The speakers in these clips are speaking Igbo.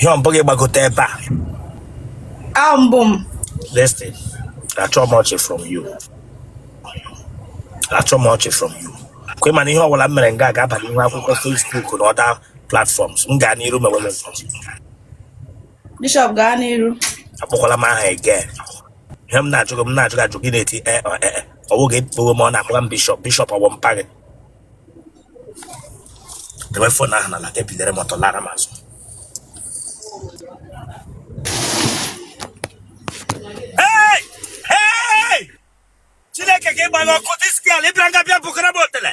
Ihe ọ mbụ gị gbagote ebe a. Ahụ mbụ m. Listen, achọ m ọchị from you. Achọ m ọchị from you. Kwe mana ihe ọbụla m mere nga ga-aba n'ihu akwụkwọ Facebook na other platforms. M gaa n'iru mewele nkọzi. Bishop, gaa n'iru. Akpọkwala m aha again. Ihe m na-ajụ gị, m na-ajụ gị ajụ gị na-eti e ọ e e. Ọ wụ gị kpọwe m ọ na-akpọga m bishop, bishop ọ wụ mpa gị. Dewe phone ahụ n'ala ka ebilere m ọtọ lara m azụ. Hey! Hey! Chineke ga-agba gị ọkụ this girl ị bịara nga bịa bukara m otele.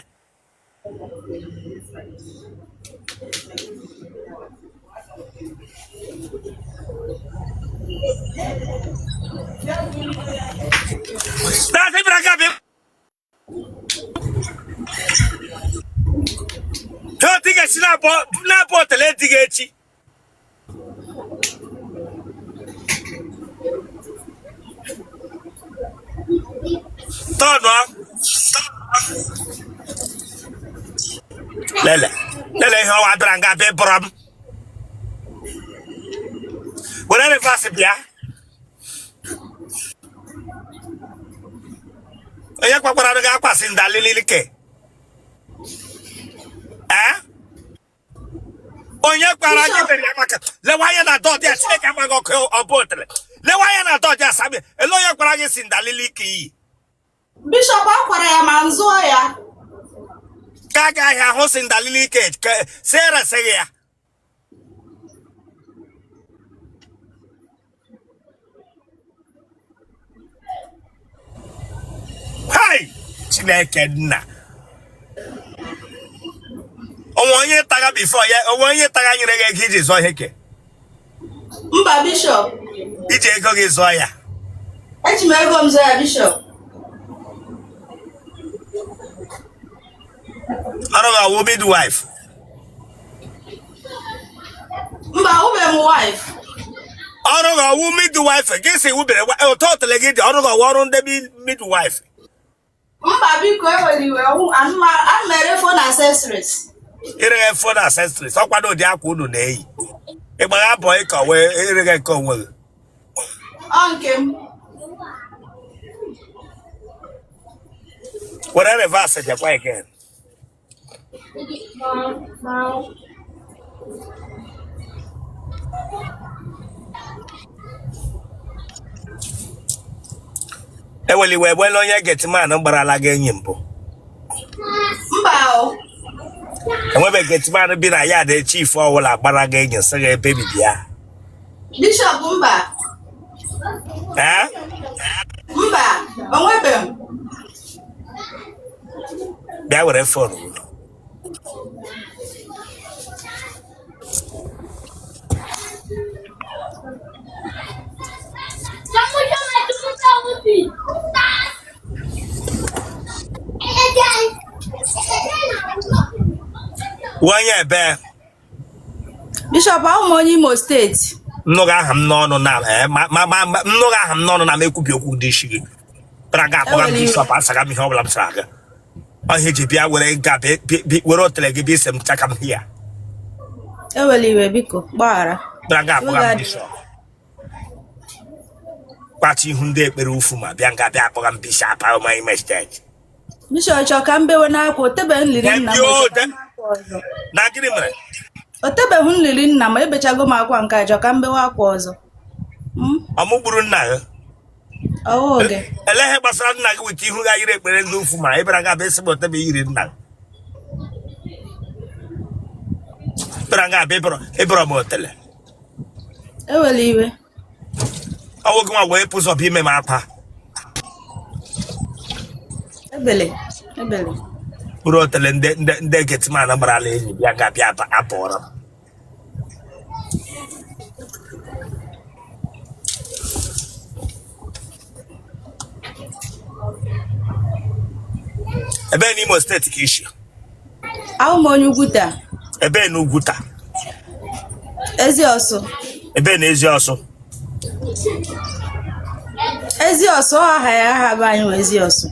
That's ị bịara nga bịa otu ị ga-esi na-abụ otele di gị echi. Tọnụ lele lele ihe ọwa bịara nga bịa bụrụ m were reverse bịa. Onye kpakwara gị akwa sindalili ke ee onye kpara gị mere ya maka lewe anya na dọdị a. Chineke agba gị ọkụ ọbụ otele. Lewe anya na dọdị a sabi ele onye kpara gị sindalili ke iyi. Bishop, akwara ya ma m zụọ ya. Ka aga ahịa hụ sindalili ke si eresịghị ya. Hai! Chineke nna. Onwe onye taga before ya, onwe onye taga nyere gị ego iji zụọ ihe ke. Mba, Bishop. I ji ego gị zụọ ya. Eji m ego m zụọ ya, Bishop. Ọrụ gị ọwụ midwife? Mba, awụbeghị m wife. Ọrụ gị ọwụ midwife? Gị si wubere otu otele gị dị, ọrụ gị ọwụ ọrụ ndị midwife? Mba, biko, ewela iwe. Ana m ere phone accessories. Ireghe phone accessories, ọ kwado ụdị akwa unu na-eyi. Ịgbagha bọị ka wee ireghe nke onwe gị. Ọ nke m. Were reverse bịakwa again. Ewela iwe, enwela onye gateman gbarala gị enyi mbụ? Mba o. Enwebe gateman bi na yard chief ọwụla gbara gị enyi sị gị baby bịa? Bishop, mba. Ee? Mba, onwebe m. Bịa were phone. Onye ebe? Bishop, awụ m onye Imo State. Nnụghị aha m n'ọnụ na eh, ma ma ma ma- nnụghị aha m n'ọnụ na m ekwubi okwu dị isi gị bịara ga akpọga m Ewela iwe. Bishop, asaga m ihe ọbụla m sara gị ọhịa eji bịa were ga were otele gị bịa ise m chaka m hia. Ewela iwe, biko, gbaghara. Bịara ga akpọga m Iwe ga-adị. Bishop, kpacha ihu ndị ekpere ufu ma bịa nga bịa akpọga m Bishop ahụ ma Imo State. Bishop, chọọ ka m bewe n'akwa. Otebeghị m liri nna m, Yo, ọ chọọ ka m akwa ọzọ. Na gịnị mere? Otebeghị m liri nna m, ebechago m akwa nke a, chọọ ka m bewe akwa ọzọ. Ọ mụ gburu nna gị? Ọwụ oge. Ele ihe gbasara nna gị weta ihu ga yiri ekpere ndị ufu ma ị bịara nga bịa isi m otebe yiri nna gị bịara nga bịa ịbọrọ m otele. Ewela iwe. Ọwụ gị nwa wee pụzọ bụ ime m akwa. Ebele ebele. Bụrụ otele ndị ndị ndị gateman gbarala enyi bịa ga bịa apụọrọ m. Ebe n'Imo State ka i si? Awụ m onye Ugwuta. Ebe na Ugwuta? Eziọsụ. Ebe na Eziọsụ? Eziọsụ, aha ya, aha be anyị wụ Eziọsụ.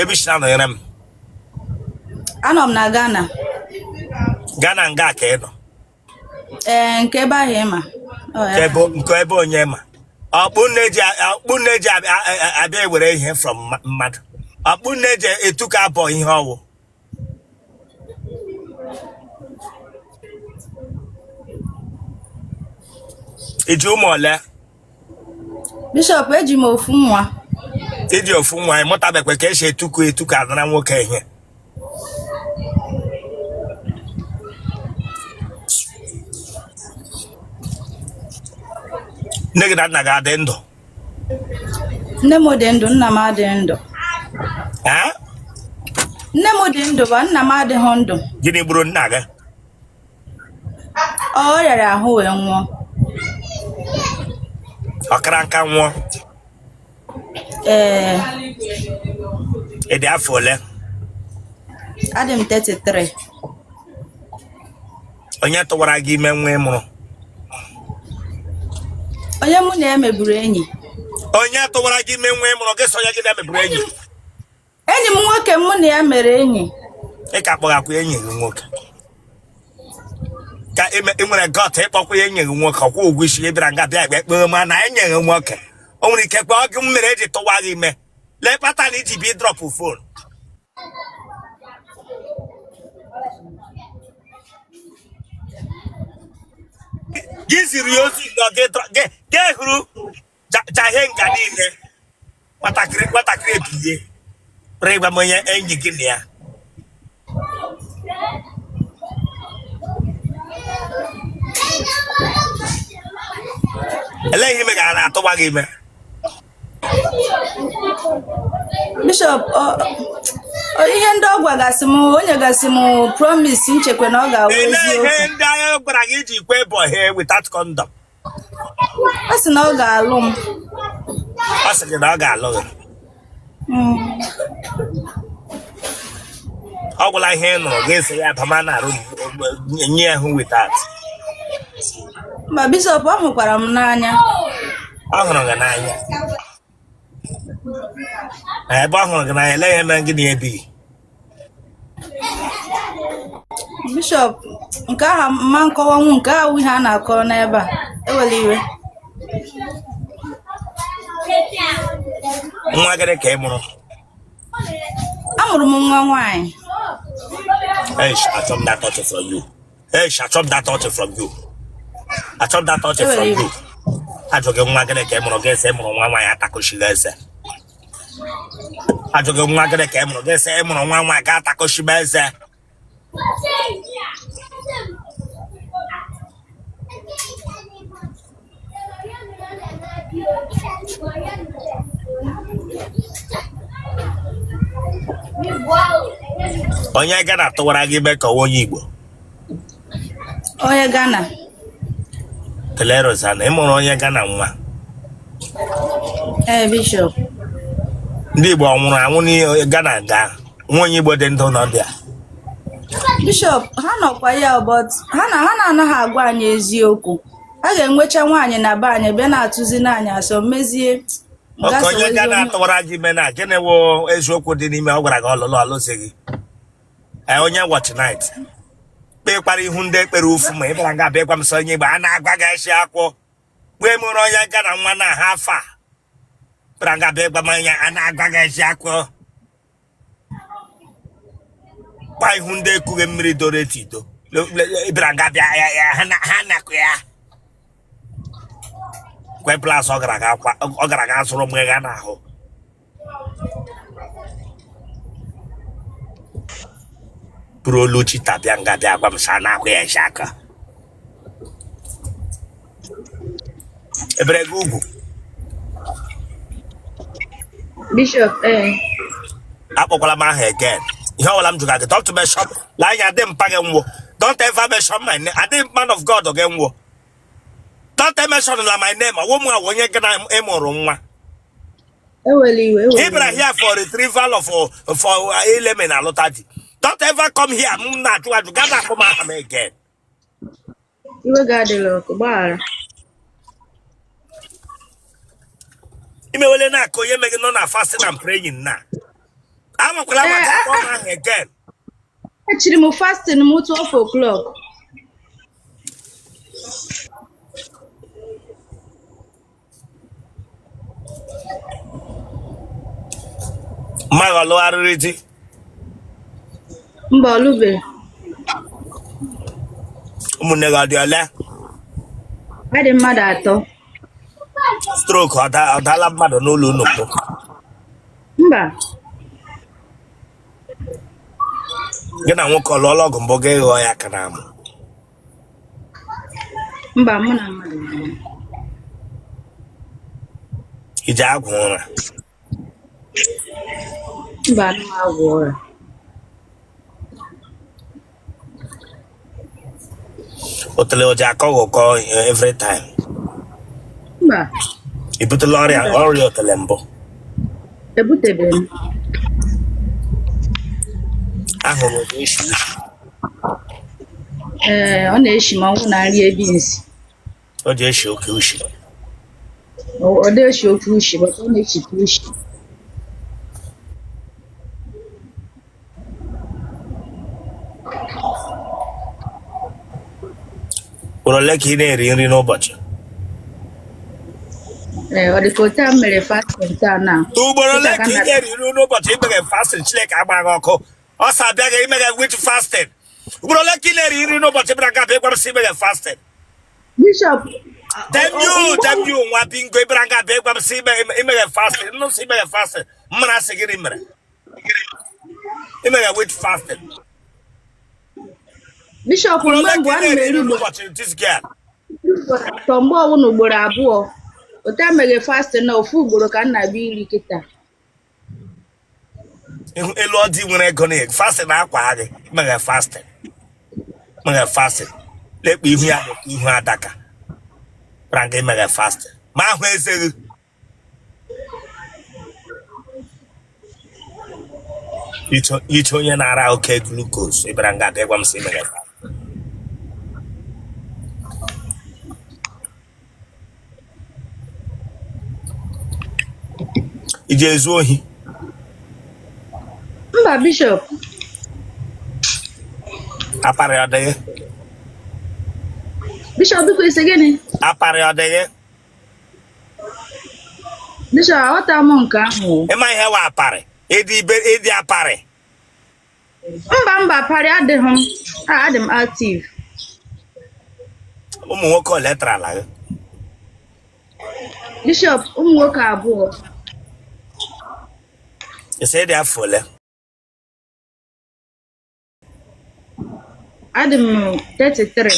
Ebe i si na-anọnyere m? Anọ m na Ghana. Ghana nga ka ị nọ? Ee, nke ebe ahụ ị ma. Ọ ya. Nke ebe onye ma ọkpụ nne ji abịa ewere ihe from mmadụ, ọkpụ nne ji etuka abọ ihe ọwụ. I ji ụmụ ole? Bishọp, eji m ofu nwa. I ji ofu nwa, ị mụtabekwa ka esi etuku etuku anara nwoke ihe. Nne gị na nna gị adị ndụ? Nne m dị ndụ, nna m adịghị ndụ. Nne m dị ndụ ma nna m adịghị ndụ. Gịnị gburu nna gị? Ọ rịara ahụ wee nwụọ. Ọ kara nka nwụọ? Ee. Ị dị afọ ole? Adị m 33. Onye tụwara gị ime nwa ị mụrụ? Onye mụ na ya meburu enyi. Onye tụwara gị ime nwa ị mụrụ? Gị sị onye gị na ya meburu enyi? Enyi m nwoke mụ na ya mere enyi. Ị ka kpọghakwa enyi gị nwoke ka ị nwere gut ịkpọkwa ya enyi gị nwoke? Ọkwa ụgwọ isi gị bịara nga bịa ekpe ekpe ma na enyi gị nwoke o nwere ike kpọọ gị mere eji tụwa gị ime. Lee kpata na iji bi drop phone. Gị ziri ya ozi nọ gị gị hụrụ jahie nga niile. Nwatakịrị nwatakịrị ebilie pụrụ ịgwa m onye enyi gị na ya. Elee ihe ime ga na-atụwa gị ime? Bishọp, ihe ndị ọ gwagasị m, o nyegasị m promise, m chekwa na ọ ga-awụ Elee eziokwu. ihe ndị ahụ gwara gị iji kwe bọhe without condom? Ọ sị na ọ ga-alụ m. Ọ sị gị na ọ ga-alụ gị? Ọ gwụla ihe ị nụrụ gị sị ya bama na room nye ya hụ without? Mba, Bishọp, ọ hụkwara m n'anya. Ọ hụrụ gị n'anya. Ebe ọ hụrụ gị n'anya, elee ihe mere gị na ya ebighị? Bishọp, nke ahụ mma nkọwanwu, nke ahụ ihe a na-akọ n'ebe a, ewela iwe. Nwa gịnị ka ị mụrụ? Amụrụ m nwa nwaanyị. Eish, achọ m that touch from you. Eish, achọ m that touch from you. Achọ m that touch from you. Ajụ gị nwa gịnị ka ị mụrụ, gị sị ị mụrụ nwa nwaanyị, atakọchila eze. Ajụ gị nwa gịnị ka ị mụrụ, gị sị ị mụrụ nwa nwaanyị, ga atakọchiba eze. Onye Ghana tụwara gị ime ka onye Igbo? Onye Ghana. Kelee Rosanna, ị mụrụ onye Ghana nwa? Ee, Bishọp. Ndị Igbo ọ nwụrụ anwụ na Ghana ga nwa onye Igbo dị ndụ nọ dị a? Bishọp, ha nọkwa ya, but ha na ha na-anaghị agwa anyị eziokwu. A ga-enwecha nwaanyị na be anyị bịa na-atụzi n'anyị asọ mezie. Okay, onye Ghana tụwara gị ime na gịnị wụ eziokwu dị n'ime ọ gwara gị ọlụlụ ọlụzi gị? Onye watch night kpekwara ihu ndị ekpere ufu ma ị bịara nga bịa gwa m sị onye Igbo a na-agwa gị esi akwụ kpee mụrụ onye Ghana nwa na ha afọ a bịara nga bịa gwa m onye a na-agwa gị esi akwụ kpa ihu ndị ekughe mmiri doro etido ị bịara nga bịa ya ha nakụ ya kwe plas ọ gara ga zụrụ mgbe ya n'ahụ bụrụ olu chita bịa nga bịa gwa m sa na-akwụ ya esi aka ebere gị ugwu. Bishop, ee. Akpọkwala m aha again. Ihe ọbụla m jụga gị, don't mention. Lee anya, adị mpa gị nwụọ. Don't ever mention my name. Adị man of God gị nwụọ. Don't mention la my name. Ọwụ mụ awụ onye gị na ị mụrụ nwa. Ewela iwe, ewela Ị bịara iwe. here for retrieval of for ileme na alụta di. Don't ever come here. M na-ajụ ajụ gaa na-akpọ m aha m again. Iwe gị adịla ọkụ, gbaghara. Imewele na-akọ onye megị nọ na fasting and praying na amakwala Ee, maka akpọ m aha again. Echiri m fasting m 12 o'clock. Mma gị ọ lụgharịrị di? Mba, ọ lụbeghị. Ụmụnne gị ọ dị ole? Ha dị mmadụ atọ. Stroke ọ daala mmadụ n'ụlọ unu mbụ? Mba. Gị na nwoke ọ lụọla ọgụ mbụ gị ghọọ ya aka n'amụ? Mba, mụ na mmadụ nọ. I ji agwọ ụra? Mba, anaghị m agwọ ụra. Otele o ji akọ gị ụkọ every time? Mba. I butela ọrịa otele mbụ? Ebutebeghị m. Ahụrụ m isi ushi. Ee, ọ na-eshi ma ọ wụ na m rie beans. O ji eshi oke ushi. Ọ dị eshi oke ushi, but ọ na-eshitụ ushi. Ugboro ole ka ị na-eri nri n'ụbọchị? Ee, ọ dị ka otu a m mere fasting taa na. Ugboro ole Dịka ka ị na-eri nri n'ụbọchị? I meghe fasting, Chineke agba gị ọkụ. Ọsọ abịa gị i meghe which fasting? Ugboro ole ka ị na-eri nri n'ụbọchị bịara nga bịa gwa m sị i meghe fasting? Bishop, Damn you, damn you, nwa bingo, ị bịara nga bịa gwa m sị i meghe fasting. Nnụ sị i meghe fasting. Mmara sị gịnị mere? I meghe which fasting? Bishop, Ugboro mgbe ole mbụ ka ị ana m na-eri eri nri ugboro n'ụbọchị this girl? atọ, mgbe ọwụna ugboro abụọ. Otu a meghe fasting na ofu ugboro ka m na-abịa iri kịta. Ịhụ elu ọdị nwere ego na fasting na-akwa gị meghe fasting meghe fasting lekpa ihu ya bụ ihu adaka gwara gị meghe fasting ma ahụ eze gị iche onye na-ara oke glucose ị bịara nga bịa gwa m sị meghe fasting. I ji ezu ohi? Mba, Bishop. Aparị ọ dịghị? Bishop, biko, ị sị gịnị? Aparị ọ dịghị? Bishop, aghọta m nke ahụ. Ị ma ihe wụ aparị? Ịdị ibe ịdị aparị. Mba, mba, aparị adịghị m. Adị m active. Ụmụ nwoke ole tarala gị? Bishop, ụmụ nwoke abụọ. Ị sị ị dị afọ ole? Adị m 33.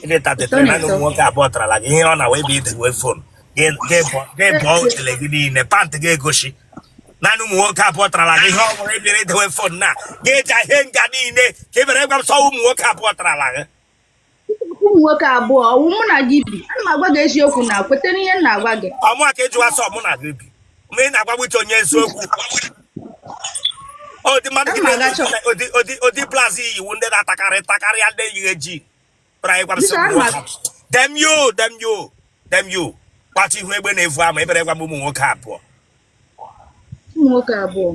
Ị dị 33 naanị ụmụ nwoke abụọ tarala gị ihe ọ na wee bụ idewe phone gị bụọ otele gị niile pant gị egosi naanị ụmụ nwoke abụọ tarala gị ihe ọ bụla ị bịara idewe phone na gị eji ahịa nga niile ka ị bịara ịgwa m sọ ụmụ nwoke abụọ tarala gị. Ụmụ nwoke abụọ ọwụ mụ na gị bi? Ana m agwa gị eziokwu na kweta n'ihe m na-agwa gị. Ọmụ aka ejiwa sọ mụ na gị bi ma ị na-agwa gbuche onye eziokwu ụdị mmadụ gị ụdị blouse i yi wụ ndị na-atakarị takarịa ndị yi eji bịara ịgwa m sị damn you, damn you, damn you, kpacha ihu egbe na-evu ama ị bịara ịgwa m ụmụ nwoke abụọ. Ụmụ nwoke abụọ.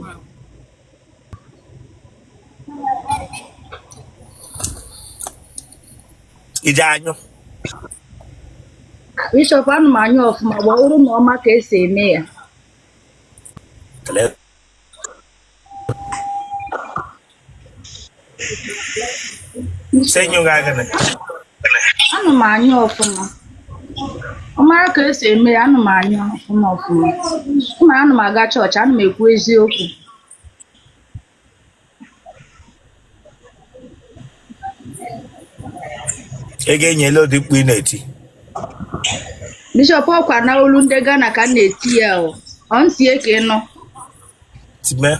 I ji anyụ? Bishop, ana m anyụ ọfụma gbawụrụ na ọma ka esi eme ya. Ana m anyụ ọfụma. Ọ mara ka esi eme ya, ana m anyụ ọfụma ọfụma. Ma ana m aga chọọchị, ana m ekwu eziokwu. Ị ga-enyela ụdị mkpu ị na-eti? Bishop, ọkwa na olu ndị Ghana ka m na-eti ya o. Ọ ntie ka ị nụ. Time.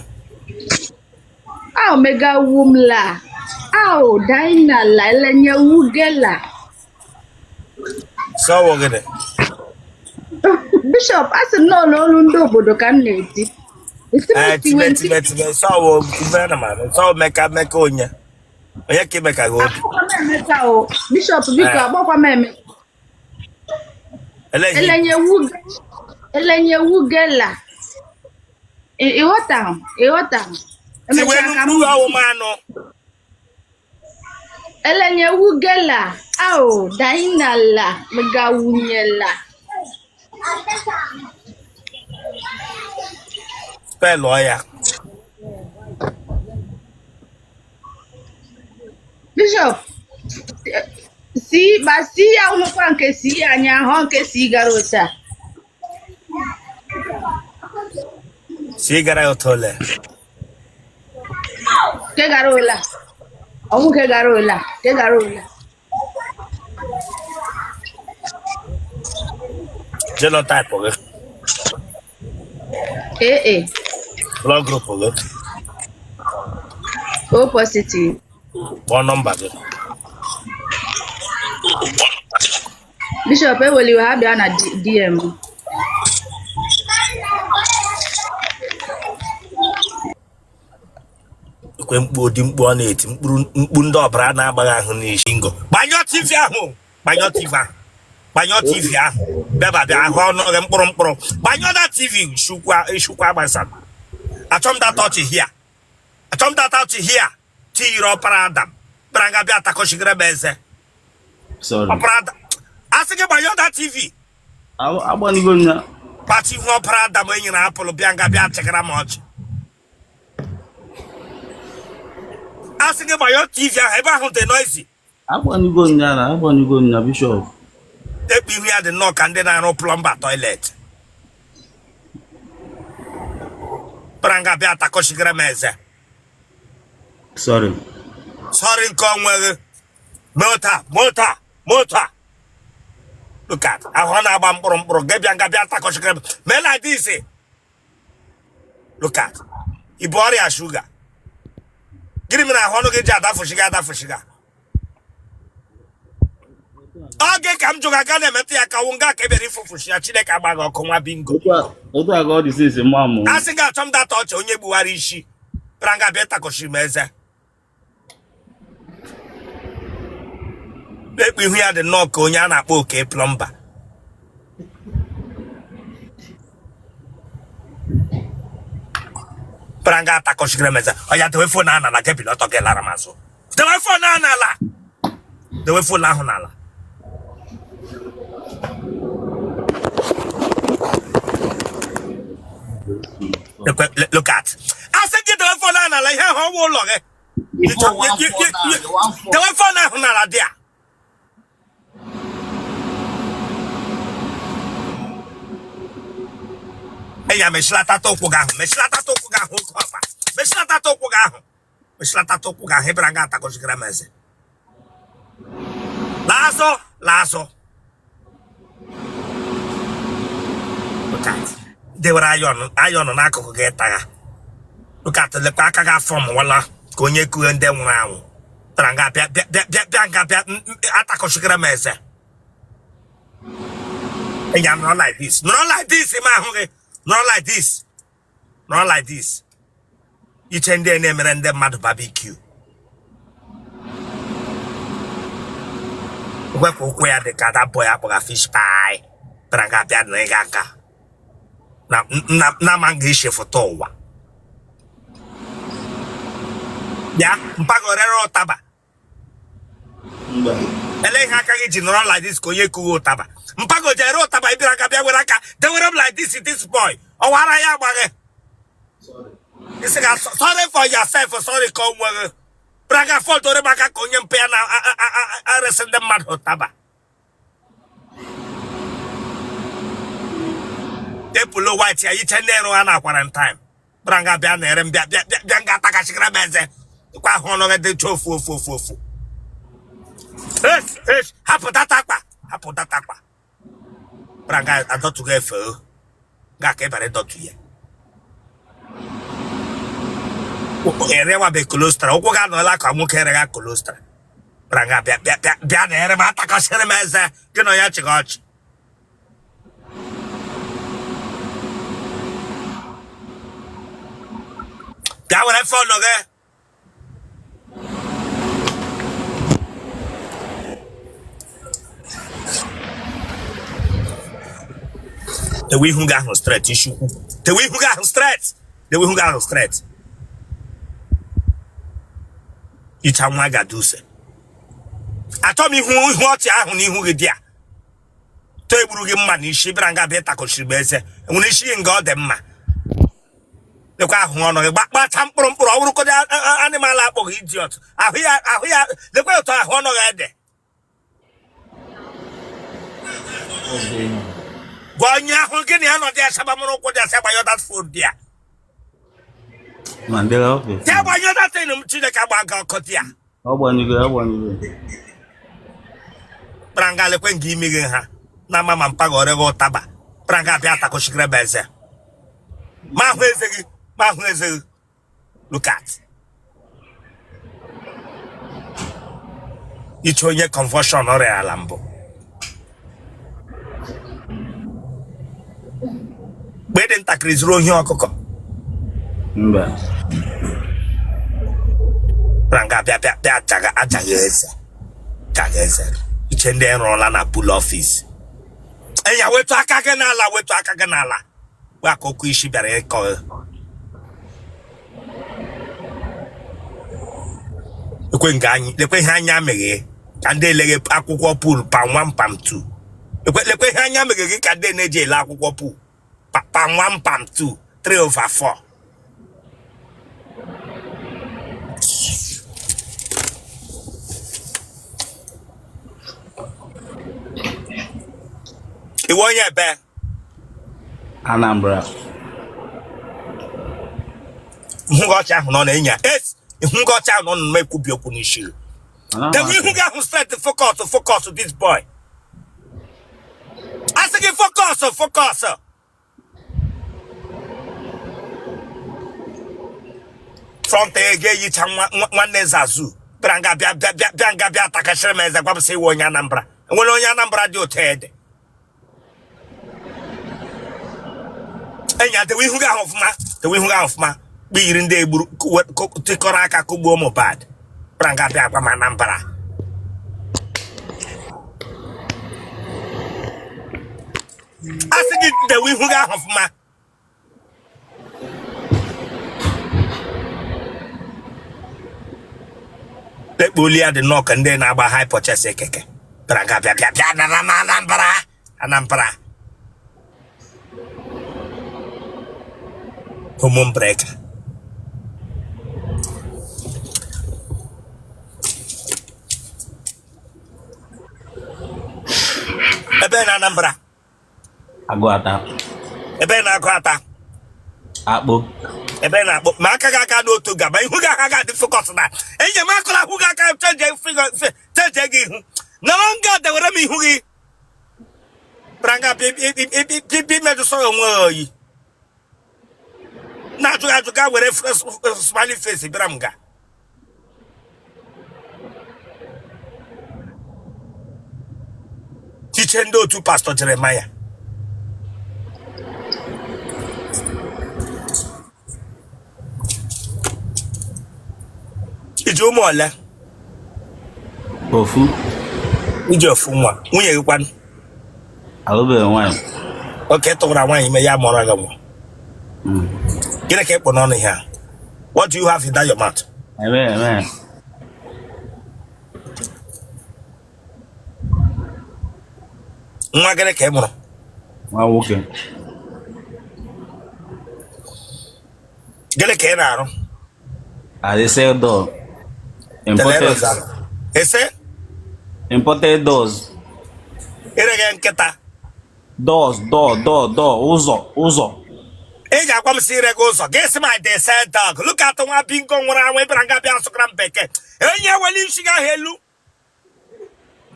Ao mega wum la. Ao daina la elenye wugela. Sọwọ gịnị? Bishop, a sị m na olu ndị obodo ka m na-eti. Ee, time time time sọwọ time na ma sọwọ meka meka onye. Onye ka imeka gị obi? Akpọkwa m Emeka o. Bishop, biko, akpọkwa m Emeka. Elenye wugela. Ịghọtahụ, ịghọtahụ. Tiwenu mkpu ọwụ m anụ. Ele nye wu ge la, ao, Daina la, megawu nye la. Spellụọ ya. Bishop, si ma si ya nwekwa nke si anya ahụ nke si gara otu a. Si gara ya otu ole? Nke gara ụla. Ọnwụ nke gara ụla. Nke gara ụla. Genotype gị? AA. Blood group gị? O positive. Kpọọ nọmba gị. Bishop eweliwe ha bịa na DM. Ekwe mkpu odi mkpu ọ na-eti mkpu ndị ọbara na-agbaghị ahụ n'isi ngo. Gbanyụọ TV ahụ, gbanyụọ TV ahụ, gbanyụọ TV ahụ. Bịaba bịa ahụ ọnụ gị mkpụrụ mkpụrụ. Gbanyụọ that TV ishukwa agbasa. Achọ m that ọchị here. Achọ m that ọchị here. Tiyiri ọpara Adam. Bịara nga bịa takọchigere m eze. Sorry. Ọpara Adam. A sị gị gbanyụọ that TV. Agbanyụgo m ya. Kpachi ihu ọpara Adam e nyere apụlụ bịa nga bịa chịgara m ọchị. A sị gị gbanyụọ TV ahụ ebe ahụ dị noisy. Agbanyụgo m ya na agbanyụgo m ya Bishop. Ekpu ihu ya dị nnọọ ka ndị na-arụ plumber toilet. Bịara nga bịa takọchigara m eze. Sorry. Sorry nke onwe gị. Mota, mota, mota. Look at ahụ ọ na-agba mkpụrụ mkpụrụ gị bịa nga bịa takọchigara m. Mee like this. Look at. Ị bu ọrịa shuga. Gịnị mere ahụ ọnụ gị ji adafụshiga adafụshiga? Oge ka m jụrụ aga na-emetụ ya ka wụ nga ka ị bịara ifụfụshi ya Chineke agba gị ọkụ nwa bingo. Otu a ka ọ dị since mma mụ. A sị gị achọ m data ọchị onye gbuwara isi. Bịara nga bịa takọchiri m eze. Ekpu ihu ya dị nnọọ ka onye a na-akpọ oke plumber. Bịara nga atakọchigara m eze. Ọ ya dewe phone ahụ n'ala gị bili ọtọ gị lara m azụ. Dewe phone ahụ n'ala. Dewe phone ahụ n'ala. Look at. A sị gị dewe phone ahụ n'ala ihe ahụ ọ wụ ụlọ gị. Dewe phone ahụ n'ala dị a. Enya mechilatata ụkwụ gị ahụ mechilatata ụkwụ gị ahụ oke ọkpa mechilatata ụkwụ gị ahụ mechilatata ụkwụ gị ahụ ị bịara nga atakọchigara m eze. Laa azụ laa azụ. Look at. Dewere ayọn n'akụkụ gị tagha. Look at lekwa aka gị afọ mụwala ka onye kughe ndị nwụrụ anwụ. Bịara nga bịa bịa bịa bịa bịa nga bịa atakọchigara m eze. Enya nọrọ like this. Nọrọ like this ma ahụ gị. Nọrọ like this. Nọrọ like this. Iche ndị na-emere ndị mmadụ barbecue. Wepụ ụkwụ ya dị ka that boy akpọga fish pie. Bịara nga bịa na ịga aka. Na na na ma nga ishe foto ụwa. Bịa mpago rere ụtaba. Mba. Ele ihe aka gị ji nọrọ like this ka onye kughe ụtaba. Mpago jere ụtaba ị bịara aka bịa were aka dewere m like this this boy. Ọwara ya agbaghị. Isi ga sorry for yourself sorry ka o nweghị. Bịara nga fọdụrụ m aka ka onye mpe ya na-arịsị ndị mmadụ ụtaba. Epụlo white ya yiche ndị rụ ha na quarantine. Bịara nga bịa na-ere m bịa bịa bịa bịa nga atakachigara m eze. Kwa ahụ ọnụ gị dị ofu ofu ofu ofu. Hapụ data akpa hapụ data akpa. Bịara nga adọtụghị efe o. Ga ka ị bara ịdọtụ ya. Erewabe kolostra ụkwụ gị anọla ka nwoke eregha kolostra. Bịara nga bịa bịa bịa bịa na-ere m atakasịrị m eze gị na onye chịga ọchị. Bịa were phone gị. Dewe ihu gị ahụ straight ishukwu. Dewe ihu gị ahụ straight. Dewe ihu gị ahụ straight. Icha nwa ga-aduse. Achọ m ihu ihu ọchị ahụ n'ihu gị dị a to egburu gị mma n'isi bịara nga bịa takọchiri m eze enwere isi gị nga ọ dị mma lekwa ahụ ọnụ gị gbacha mkpụrụ mkpụrụ ọ bụrụkodị animal akpọghị idiot ahụ ya ahụ ya lekwa otu ahụ ọnụ gị dị gwa onye ahụ gị na ya nọ dị asaba mụrụ ụkwụ dị asa gbanyọ that phone dị ya Mandela office. ya gbanyọ that thing m Chineke agba gị ọkụ dị ya Ọ gbanyụgo, ọ gbanyụgo. kpara nga lekwe nga imi gị ha na ama ma mpaghara gị ụtaba kpara nga bịa takọchikere bụ eze ma ahụ eze gị ma ahụ eze gị look at iche onye convulsion ọrịa ala mbụ mgbe dị ntakịrị zuru ohi ọkụkọ Mba. kpara nga bịa bịa bịa ajaghị ajaghị eze ajaghị eze iche ndị rụọla na pool office enya wetu aka gị n'ala wetu aka gị n'ala gwa ka okwu isi bịara ịkọ ekwe nga anyị lekwe ihe anya meghe ka ndị eleghe akwụkwọ pool pam 1 pam 2 lekwe lekwe ihe anya meghe gị ka ndị na-eji ele akwụkwọ pool pam 1 pam 2 3 over 4 ị wụ onye ebe Anambra. Ihu gị ọcha ahụ nọ na-enye es ihu gị ọcha ahụ nọ na ekwubi okwu n'isi gị dewe ihu gị ahụ straight focus focus this boy asị gị focus focus front ego eyicha nwanne zazu bịara nga bịa bịa bịa bịa nga bịa takashịrị m eze gwa m sị ị wụ onye Anambra enwere onye Anambra dị otu ede enya dewe ihu gị ahụ ọfụma dewe ihu gị ahụ ọfụma kpe yiri ndị egburu tikọrọ aka kụgbuo Mohbad bịara nga bịa gwa m Anambra asị gị dewe ihu gị ahụ ọfụma lekpa olu ya dị nnọọ ka ndị na-agba hire purchase keke bịara nga bịa bịa bịa na na Anambra Anambra hormone breaker ebe na Anambra Agụata. Ebe na Agụata. Akpụ. Ebe na Akpụ ma aka gị aka n'otu gaba ihu gị aka ga-adị focus na enyi m akụla ahụ gị aka change gị ihu nọrọ nga dewere m ihu gị bịara nga imejụsọ onwe oyi na-ajụ ajụ ga were smiley face bịara m nga tiche ndị otu pastọ Jeremaya i ji ụmụ ole Ofu. I ji ofu nwa nwunye gị kwanụ Alụbeghị nwaanyị. Okay tụwara nwaanyị ime ya mụọrọ gị nwa gịnị ka ị kpụ n'ọnụ ihe a what do you have in that your mouth Eme eme. Nwa gịnị ka ị mụrụ? Nwa nwoke. Gịnị ka ị na-arụ? I dey sell door. Imported. Ese? Imported doors. Ire nkịta. Doors, door, door, door, ụzọ, ụzọ. Ị ga-agwa m sị ire gị ụzọ gị sị m I dey sell dog look at nwa bingo nwụrụ anwụ ịbịara nga bịa sụkara m bekee enyi eweli isi gị ahụ elu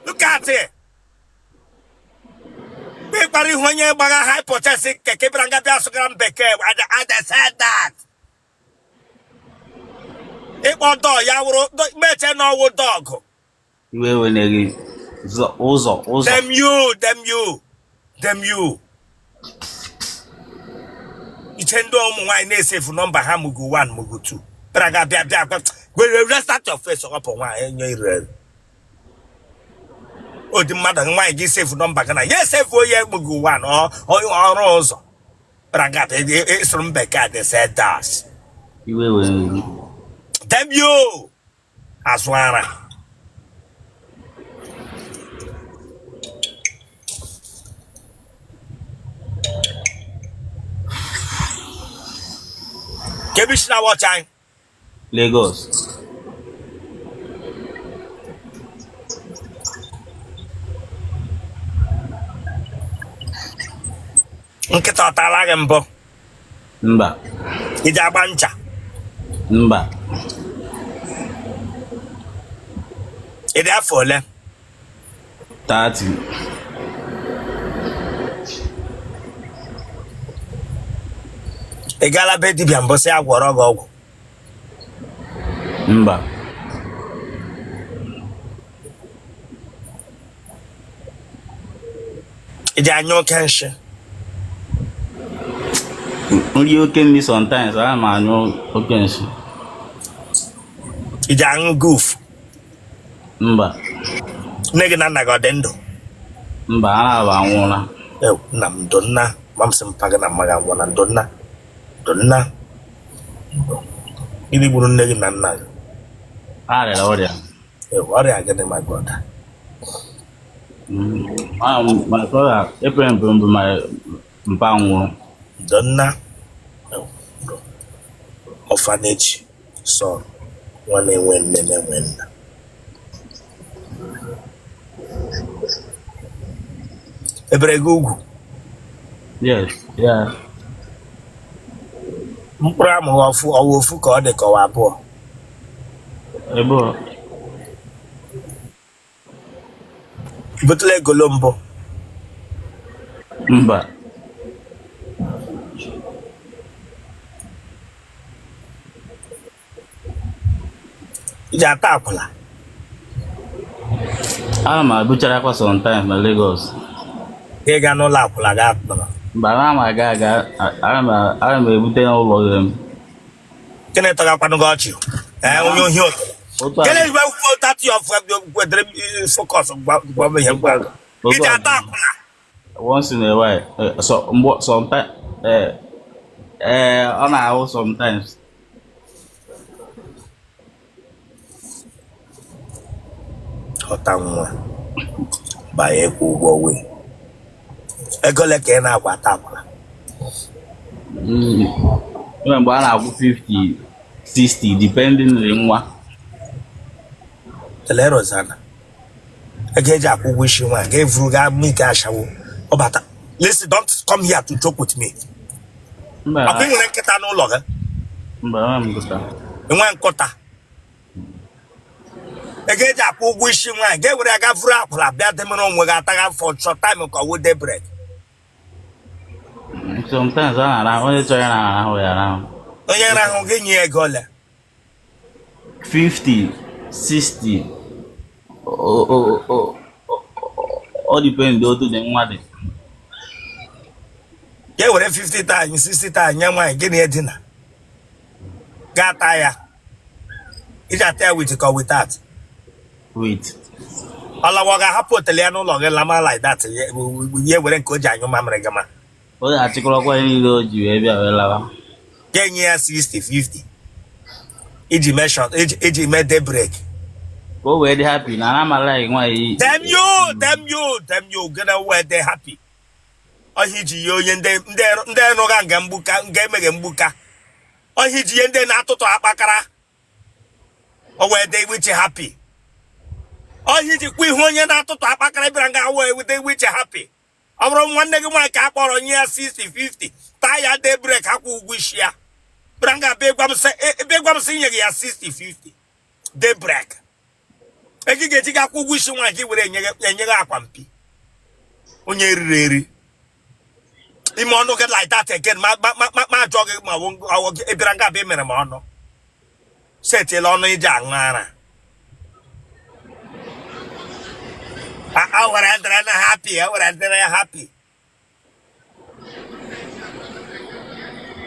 look at it ịkpara ihu onye gbagha hire purchase keke bịara nga bịa sụkara m bekee I dey sell dog ịkpọ dog ya wụrụ meche na ọ wụ dog Iwe wene gị ụzọ ụzọ. Damn you, damn you, damn you. Iche ndị ụmụ nwaanyị na-esefu nọmba ha mugu 1 mugu 2. Bịara ga bịa bịa bịa were restart your face ọkpọ nwaanyị enye ire. Odi mmadụ nwaanyị gị sefu nọmba gị na ya esefu onye mugu 1 ọrụ ụzọ. Bịara ga bịa ịsụrụ m bekee I say das. Iwe wene gị. Damn you. Azụ ara. Kee ebe i si na-awatch anyị? Lagos. Nkịta ọ taala gị mbụ? Mba. I ji agba ncha? Mba. Ị dị afọ ole? 30. Ị gaala be dibịa mbụ sị ya gwọrọ gị ọgwụ? Mba. Ị ji anyụ oke nshị? M rie oke nri sometimes, ana m anyụ oke nshị. I ji aṅụ guf? Mba. Nne gị na nna gị ọ dị ndụ? Mba, ha na-abụ anwụọla. Ew, nna m ndo nna ma m sị mpa gị na mma gị anwụọla. Ndo nna, ndo nna. Gịnị gburu nne gị na nna gị? Ha rịara ọrịa. Ew, ọrịa gịnị, my brother? My father epere mpe mbụ my mpa nwụrụ. Ndo nna. Ew, ndo. Orphanage son, nwa na-enwe nne na-enwe nna. E bere gị ugwu? Yes, yeah. Mkpụrụ amụ ofu ọwa ofu ka ọ dị ka ọwa abụọ? Ebe Butela egolo mbụ? Mba. I ji ata akwụla? Ana m abuchara akwa sometimes na Lagos. Ị ga n'ụlọ akwụla ga nọrọ? Mba, ana m aga aga, ana m ebute n'ụlọ gị m. Gịnị tọgakwanụ gị ọchị? Ee, onye ohi otu. Gịnị gwa tati of kwedere focus gwa m ihe ngwa gị. I ji ata akwụla? Once in a while, so mgbe sometimes, ee, ọ na-ahụ sometimes. Ọta nwa banye kwụ ụgwọ wee ego ole ka ị na-akwa ata akwụla? Enwere mgbe a na-akwụ 50, 60, depending on nwa. Tele Rosanna ego eji akwụ ụgwọ isi nwa ga-evuru ga mụ ike ashawo ọbata. Listen, don't come here to joke with me. Ọkwa ị nwere nkịta n'ụlọ gị? Mba, enweghị m nkịta. Enwe nkụta. Ego eji akwụ ụgwọ isi nwaanyị ga-ewere ya ga vuru akwụla bịa demere onwe gị atagha for short time ka ọ wụ day break. Sometimes a na-arahụ, onye chọrọ ya na-arahụ ya arahụ. Onye rahụ gị nye ego ole? 50, 60, ọ depend otu dị nwa dị. Ga ewere 50 times 60 times nye nwaanyị gịnị edina ga-ata ya. I ji ata ya with ka without? With. Ọlawa ga-ahapụ otele ya n'ụlọ gị lama like that, ya were nke o ji anyụ mamịrị gama. Ọ ga-achịkọrọkwa ihe niile o ji wee bịa wee lawa. Ga-enye ya 60 50 iji mee short, iji mee day break. Ka o wee dị happy na ana like nwaanyị. Damn you, damn you, damn you, gonna wee dị happy. Ọhịa iji ye onye ndị ndị rụga nga mgbuka nga emeghe mgbuka. Ọhịa iji ye ndị na-atụtụ akpakara o wee dị wiche happy. Ọhịa iji kwa ihu onye na-atụtụ akpakara bịara nga wee dị wiche happy. Ọ bụrụ nwanne gị nwaanyị ka a kpọrọ nye ya 60 50 taa ya day break akwụ ụgwọ isi ya bịara nga bịa gwa m sị nye gị ya 60 50 day break ego ị ga-eji ga akwụ ụgwọ isi nwaanyị gị were enye gị akwa mpi onye eriri eri ime ọnụ gị like that again ma ma ajọ gị ma ị bịara nga bịa mere m ọnụ setiela ọnụ iji aṅụ ara a were dịrị na happy a were dịrị happy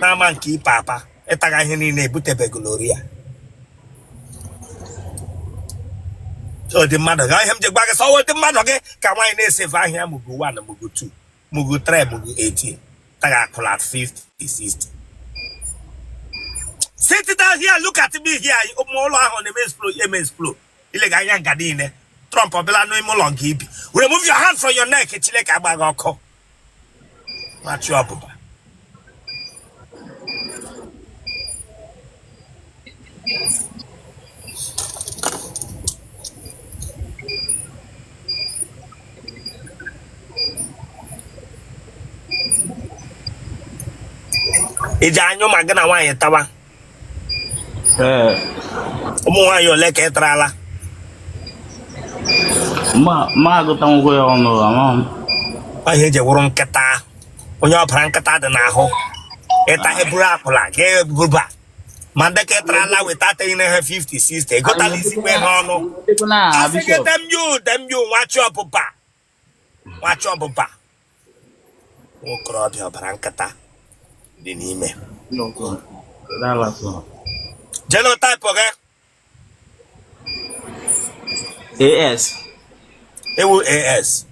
n'ama nke ipe apa ịtaga ihe niile ebutebeghị gonorrhea ụdị mmadụ gị ihe m ji gwa gị sọ ụdị mmadụ gị ka nwaanyị na-esave ahịa mugu 1 mugu 2 mugu 3 mugu 18 taga akwụla 50 60. Sit down here, look at me here. Ụmụ ụlọ ahụ na-eme explode, eme explode. Ilega anya nga niile. Trump ọ bịala n'ime ụlọ nke ibi. Remove your hand from your neck, Chineke agba gị ọkụ. Machi ọbụba. Iji anyụ ma gị na nwaanyị tawa? Ee. Ụmụ nwaanyị ole ka ị tarala? Ma agụtanwụgo ya ọnụ, amaghị m. Ọ ihe eji wụrụ nkịta, onye ọbara nkịta dị n'ahụ. Ịta eburu akwụla ga ebuba ma ndị ka ị tarala weta ateghị na ha 50 60 egotala isi kwe ha ọnụ. Asị gị damn you, damn you, nwachi ọbụba, nwachi ọbụba, nwokorobịa ọbara nkịta dị n'ime. Genotype gị? AS. Ị wụ AS.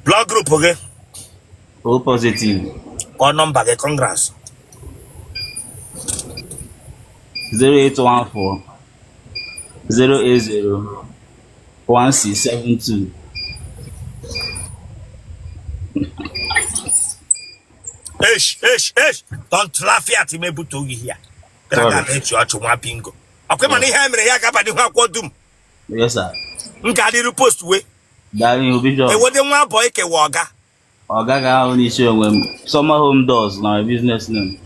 Blood group gị? O positive. Kpọọ nọmba gị. Congrats. 0814 080 1672. Esh, esh, esh. Don't laugh at me, butu gị here. Gara Sorry. aga na-echi ọchị nwa bingo. Ọkwa mana ihe a mere ya ga-aba n'ihu akwụkwọ dum. Yes, sir. M ga-adịru post wee. Gaa n'ihu, Bishop. Ewede nwa boy kewa ọga. Ọ gaghị ahụ n'isi onwe m. Summer Home Doors na my business name.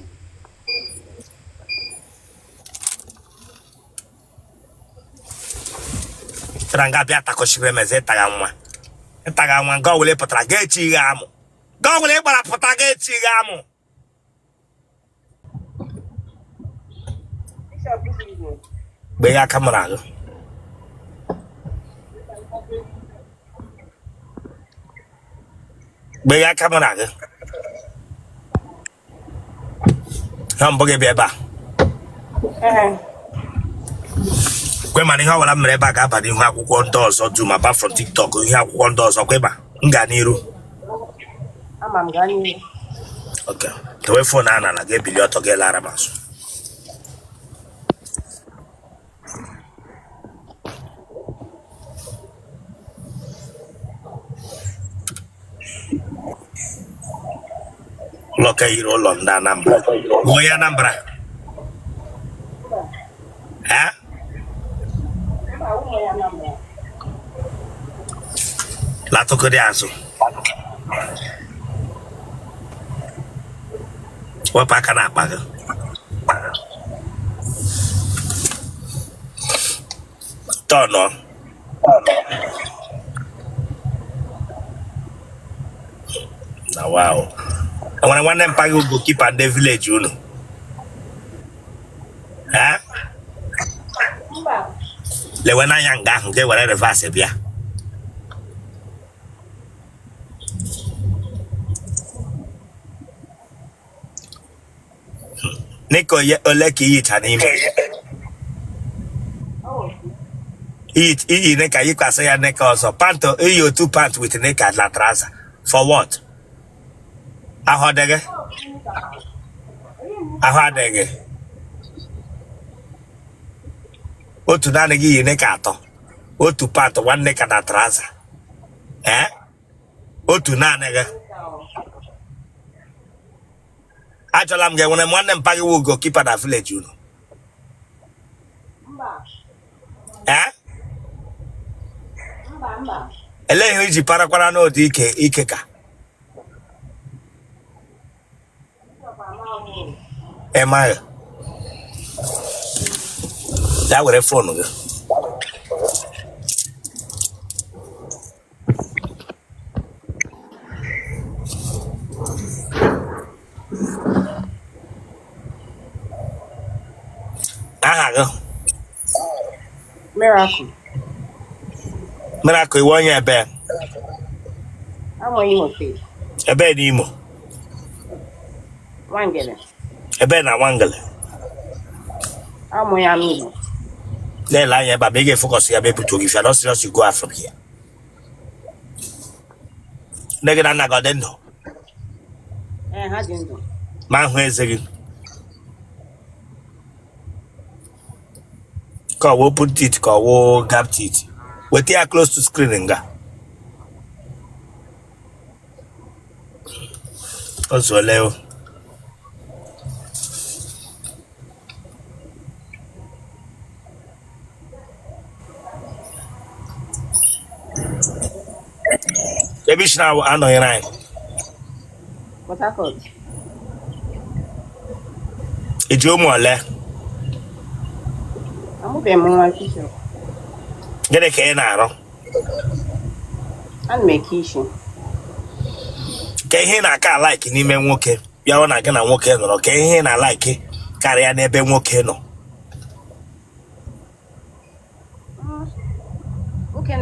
Tara nga bịa takọchiri emeze ịtaga nwa. Ịtaga nwa nga ọwụla pụtara ga echi gị amụ. Nga ọwụla ị gbara pụta ga echi gị amụ. Mgbe ya aka mara ahụ. Mgbe ya aka mara gị. Ha mbụ gị bịa ebe a. Kwe mana ihe ọbụla m mere ebe a ga-aba n'ihu akwụkwọ ndị ọzọ dum apart from TikTok, ihe akwụkwọ ndị ọzọ kweba m gaa n'iru. Ama m, gaa n'ihu. Ok, tewe phone a n'ala, ga-ebili ọtọ gị lara m azụ. Ụlọ ka yiri ụlọ ndị Anambra. Onye Anambra? Eh? Latụkọdị azụ, wepụ aka n'akpa gị. Tọnụ na wow, enwere nwanne mpa gị goalkeeper ndị village unu? Eh? Lewe n'anya nga ahụ ga were reverse bịa. Knicker ole ka iyicha n'ime? Iyi knicker, yikwasị ya knicker ọzọ. Pant, iyi otu pant with knicker na trouser. For what? Ahụ adịghị? Ahụ adịghị. Otu naanị gị yi knicker atọ. Otu pant, one knicker na trouser. Eh? Otu naanị gị. Achọla m gị, enwere m nwanne mpa gị wụ goalkeeper na village unu? Eh? Elee ihe iji parakwara n'ụdị ike ike ka ị maghị? Ya were phone gị. Aha gị? Miracle. Miracle, ị wụ onye ebe? Amụ Imo State. Ebe n'Imo? Nwangele. Ebe na Nwangele? Amụ ya n'Igbo. Na-ele anya ebe a ma ị ga-efocus ya ma ebutu gị. If you are not serious, you go out from here. Nne gị na nna gị ọ dị ndụ? Ee, ha dị ndụ. Ma ahụ eze gị ka ọ wụ open teeth ka ọ wụ gap teeth, weta ya close to screen nga o zuole o. Ebe isi na-anọnyere anyị? Port Harcourt. I ji ụmụ ole? Amụbeghị m nwa, Bishop. Gịnị ka ị na-arụ? Ana m eke isi. Ka ihe ị na-aka a-like n'ime nwoke, ya hụ na gị na nwoke nọrọ, ka ihe ị na-a-like karịa n'ebe nwoke nọ? Nwoke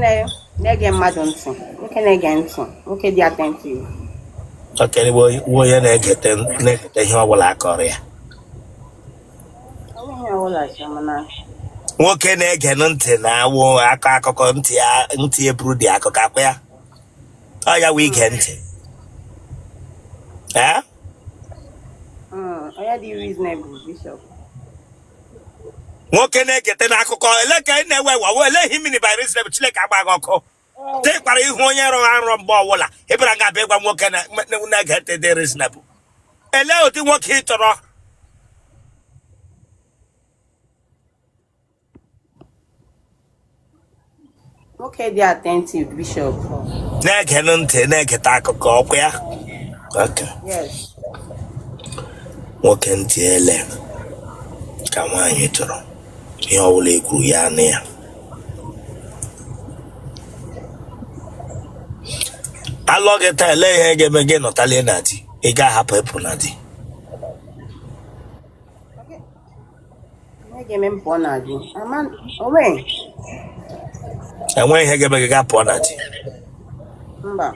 na-ege mmadụ ntị, nwoke na-ege ntị, nwoke dị attentive. Okay, bụ onye na-egete na-egete ihe ọbụla a kọrọ ya. Ọ nweghị ihe ọbụla chọrọ mana Nwoke na-ege ntị na-awụ akọ akụkọ ntị ya ntị eburu dị akụkọ akwa ya. Ọ ya wụ ige ntị. Ee? Onye dị reasonable, Bishop. Nwoke na-egete n'akụkọ ele ka ị na-ewe wawo ele ihe mean by reasonable. Chineke agba gị ọkụ tekwara ihu onye rọrọ arọ mgbe ọbụla ị bịara nga abịa ịgwa nwoke na-ege ntị dị reasonable. Ele ụdị nwoke ị chọrọ? Nwoke dị attentive, Bishop. Na-ege ntị, na-egete akụkọ ọkwa ya. Okay. Yes. Nwoke ntị ele ka nwaanyị chọrọ, ihe ọbụla e kwuru ya anụ ya. Alụọ gị taa, ele ihe ga-eme gị nọtalie na di, ị ga-ahapụ ịpụ na di? Ihe ga-eme m pụọ na di? Ama onwe. Enweghị ihe ga-eme gị gaa pụọ na di? Mba.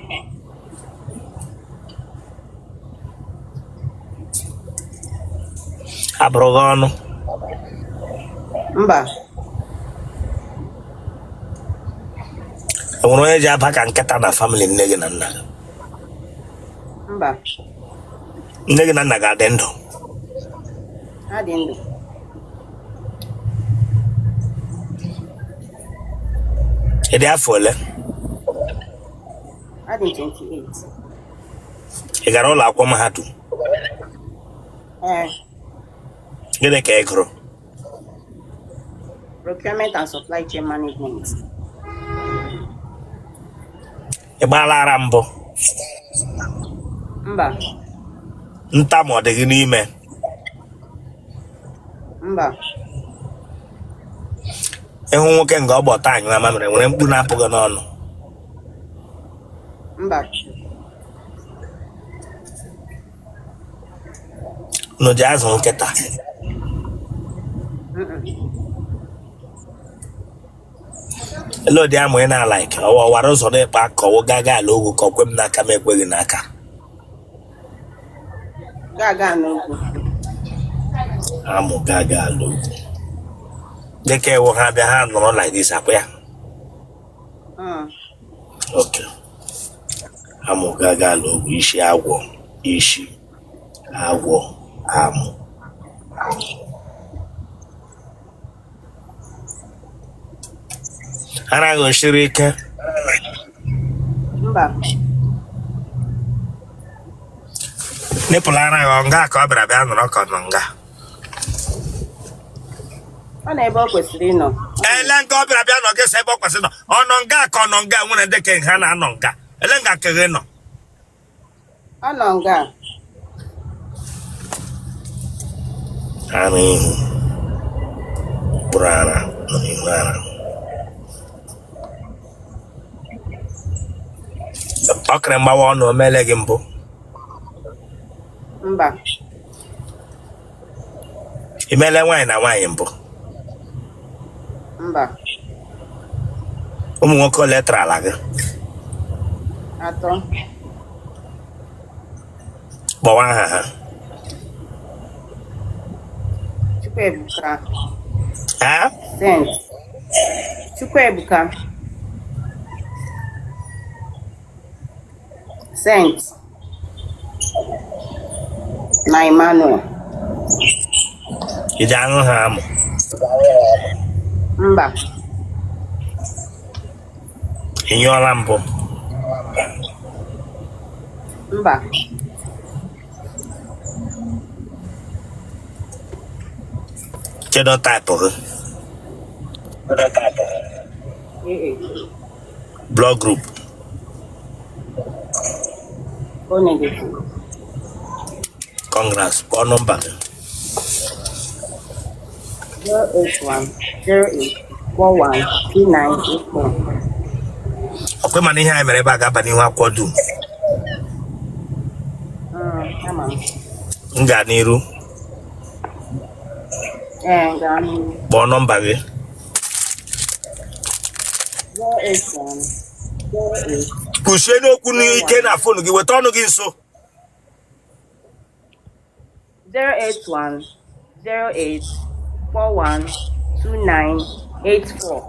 Abụrụ gị ọnụ? Mba. Enwere onye ji aba ka nkịta na family nne gị na nna gị? Mba. Nne gị na nna gị adị ndụ? Ha dị ndụ. Ị dị afọ ole? Adị m 28. Ị gara ụlọ akwụkwọ mahadum? Ee. Gịnị ka ị gụrụ? Procurement and supply chain management. Ị gbaala ara mbụ? Mba. Ntamu ọ dị gị n'ime? Mba. Ị hụ nwoke nga ọ gba ọtọ anyụ mamịrị, nwere mkpu na-apụ gị n'ọnụ? Mba. Unu ji azụ nkịta? Ele ụdị amụ ị na-alike? Ọwa ọwara ụzọ na-ekpe ka ọwụ gaga ala ogwu ka ọ kwe m n'aka m ekweghị n'aka? Gaga n'ugwu. Amụ gaga ala ogwu dịka ewu ha bịa ha nọrọ like this akwa ya. Okay, amụ gaga ala ogwu, isi agwọ, isi agwọ, amụ ara gị o siri ike? Mba. Nipple ara gị ọ nga ka ọ bịara bịa nọrọ ka ọ nọ nga? Ọ nọ ebe ọ kwesịrị ịnọ. Ele nga ọ bịara bịa nọ gị sị ebe ọ kwesịrị nọ, ọ nọ nga ka ọ nọ nga nwere ndị ka ha na-anọ nga? Ele nga ka gị nọ? Ọ nọ nga. Ara ihu mkpụrụ ara nọ n'ihu ara ọkịrị mgbawa ọnụ o meele gị mbụ? Mba. I meele nwaanyị na nwaanyị mbụ? Mba. Ụmụ nwoke ole tara ala gị? Atọ. Kpọwa aha ha. Chukwuebuka. Ee? Saint. Chukwuebuka. Saint. Na Emmanuel. I ji aṅụ ha amụ? Mba. Ị nyụọla mbụ? Mba. Genotype gị? AA. Blood group? O negative. Congrats. Kpọọ nọmba gị. 081 08 41 2984. Ọkwa mana ihe anyị mere ebe a ga-aba n'ihu akwụkwọ dum. Ama m. M gaa n'iru? Ee, gaa n'ihu. Kpọọ nọmba gị. 081 08 Kwuchie n'okwu n'ike na phone gị, weta ọnụ gị nso. 081 08 41 29 84.